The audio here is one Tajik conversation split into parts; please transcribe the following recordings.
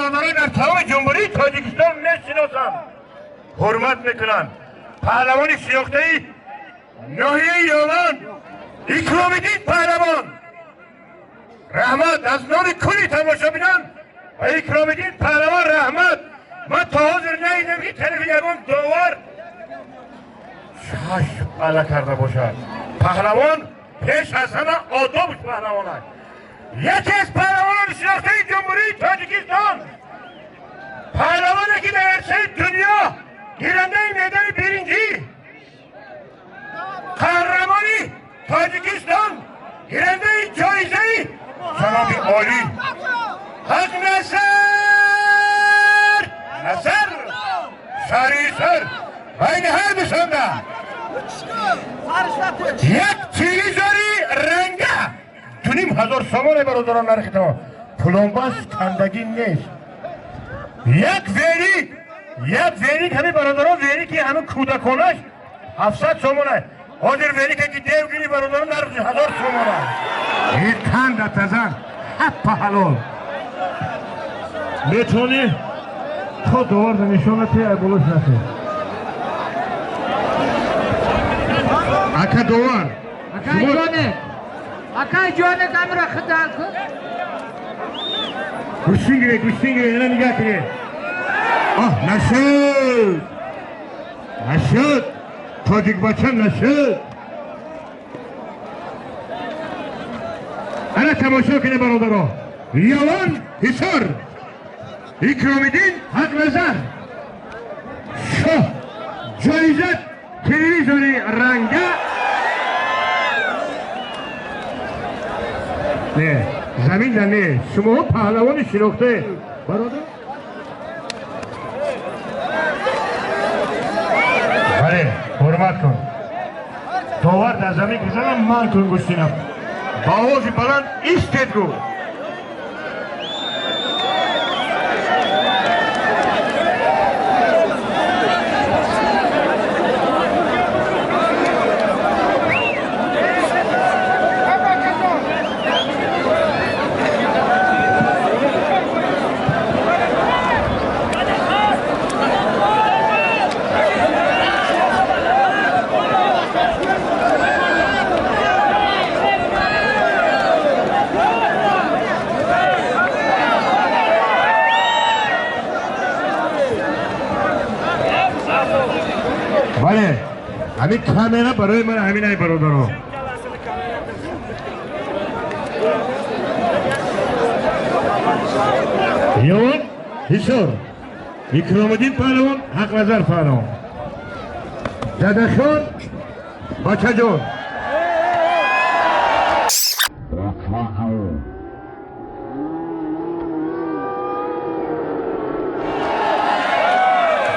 Бародарон дар тамоми Ҷумҳурии Тоҷикистон мешиносанд, ҳурмат мекунанд. Паҳлавони шинохтаи ноҳияи Ёван Икромиддин паҳлавон. Раҳмат аз номи кулли тамошобинон ва Икромиддин паҳлавон раҳмат. Ман то ҳозир надидам, ки тарафи ягон довар чашм ала карда бошад. Паҳлавон пеш аз ҳама одобш паҳлавон аст. Яке аз паҳлавонони шинохтаи Ҷумҳурии Тоҷикистон, паҳлавоне ки дар арсаи дунё гирандаи медали биринҷӣ, қаҳрамони Тоҷикистон, гирандаи ҷоизаи ҷаноби олӣ Ҳақназар Назар Шаҳри Ҳисор. Байни ҳар душонда як телевизори ранга 2500 сомоне, бародарон, нархи тамом, пломбаш кандагӣ нест. Як велик, як велик ҳамин, бародарон, велики ҳамин кӯдаконаш 700 сомона. Ҳозир велике ки дев гири, бародарон, нархи 1000 сомона. Танда тазан ҳаппа ҳалол метавонӣ то доварда нишонати болош нафе. Ака довар. Акай ҷоне, камера хитал кун. Гӯштин гире, гӯштин гире, ина нигоҳ кунед. Оҳ, нашуд, нашуд, тоҷикбача нашуд. Ана тамошо кунед, бародаро. Ёвон Ҳисор, Икромиддин Ҳақназар. Шоҳ ҷоиза телевизори ранга. Не, заминда не. Шумоҳо паҳлавони шинохте, бародар. Бале, ҳурмат кун. Довар дар замин гузарам, ман кун гӯштинам. Ба овози баланд истед гӯ. Бале, ҳамин камера барои ман ҳаминай, бародаро. Ёвон Ҳисор, Икромиддин паҳлавон, Ҳақназар паҳлавон. Дадахон, бачаҷон.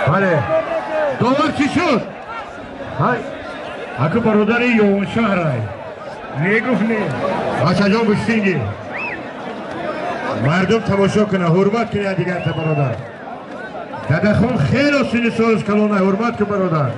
Бале, довар чӣ шуд? Ҳай, аку бародари Ёвоншаҳрай. Негуфт не. Бачаҷон, гӯштингӣ. Мардум тамошо кунад, ҳурмат кунад дигарта, бародар. Дадахон хело синни солаш калона, ҳурмат кун, бародар.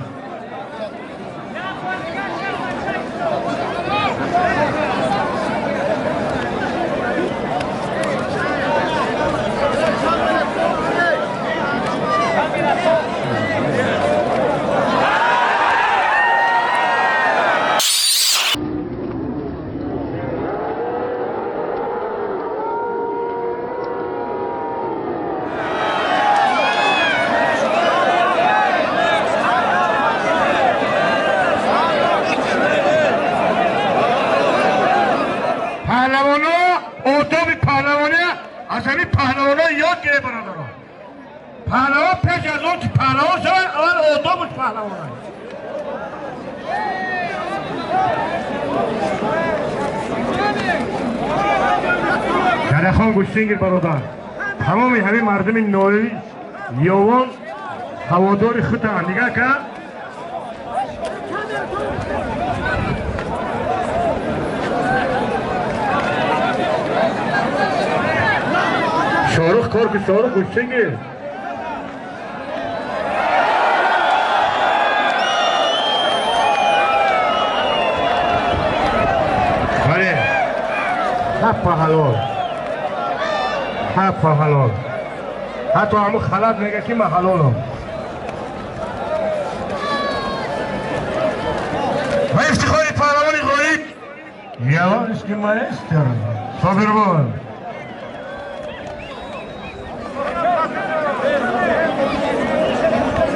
Паҳлавоно одоби паҳлавония аз ҳамин паҳлавоно ёд гире, бародарон. Паҳлавон пеш аз он ки паҳлавон шавад, аввал одобаш паҳлавон аст. Дадахон, гӯштингир, бародар. Тамоми ҳамин мардуми ноҳияи Ёвон ҳаводори худтаанд. Нигоҳ кар. Шоҳрух, кор кун, Шоҳрух, гӯштингир. Бале, ҳаппа ҳалол, ҳаппа ҳалол. Ҳатто ҳамун халат мега ки ман ҳалолам. Ва ифтихори паҳлавони ғолиб Яванский маэстро Собирбон.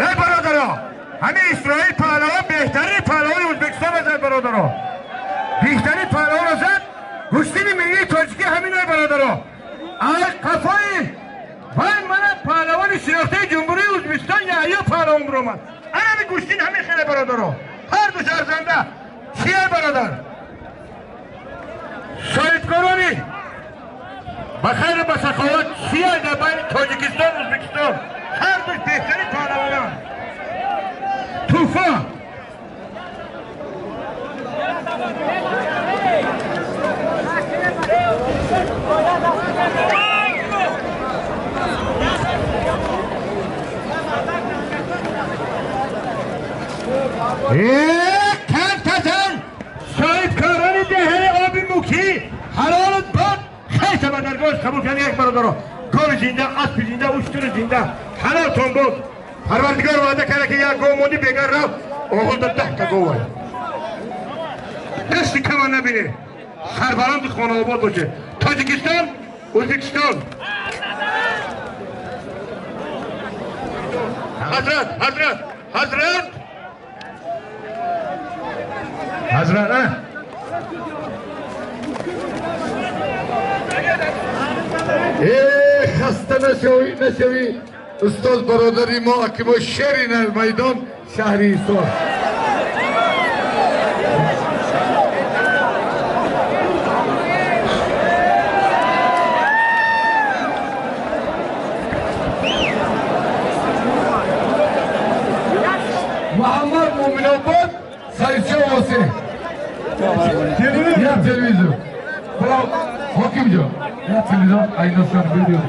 Не бародаро, ҳамин Исроил паҳлавон беҳтарини паҳлавони Ӯзбекистон зад бародаро. Беҳтарин паҳлавонро зад. Гӯштини миллии тоҷикӣ ҳамин бародаро. Ай қафои вай мана паҳлавони шинохтаи Ҷумҳурии Ӯзбекистон Яҳё паҳлавон биромад. Ана гӯштин ҳамин хеле бародаро. Ҳар ду арзанда. Чие бародар? Соҳибкорони ба хайру ба саховат чие дар байни Тоҷикистон Ӯзбекистон? Ҳар ду беҳтарин паҳлавонан. Туҳфа. Кантазан соҳибкорони деҳаи оби мукӣ ҳалолу бод хеша ба даргоҳаш қабул карда як бародаро. Гови зинда, аспи зинда, уштури зинда ҳалолтон буд. Парвардигор ваъда карда ки як гов монди бегар рафт, оғилда 10 та гов ай. Дасти кама набине. Сарбаланди хонаобод бошед. Тоҷикистон, Ӯзбекистон. Ҳазрат, ҳазрат, ҳазрат. Ҳазрат, а? Хаста нашавӣ, нашавӣ, устод бародари мо, аки мо шери дар майдон шаҳри Ҳисор. Муҳаммад Муъминобод Сайфшо Восеъ. Я телевизор. Ҳокимҷон, я телевизор айнасан видео.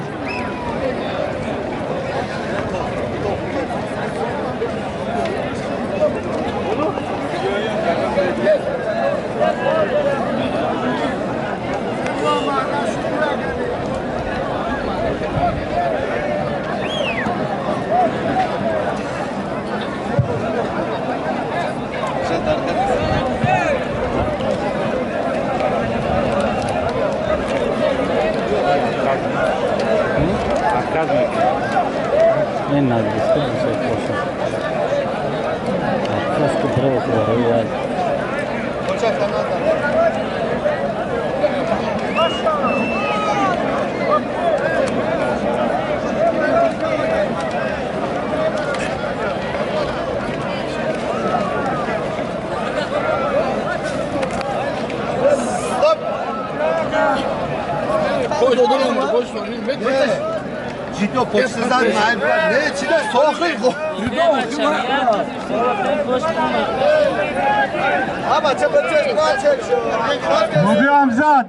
Не надо, Мобиам зад.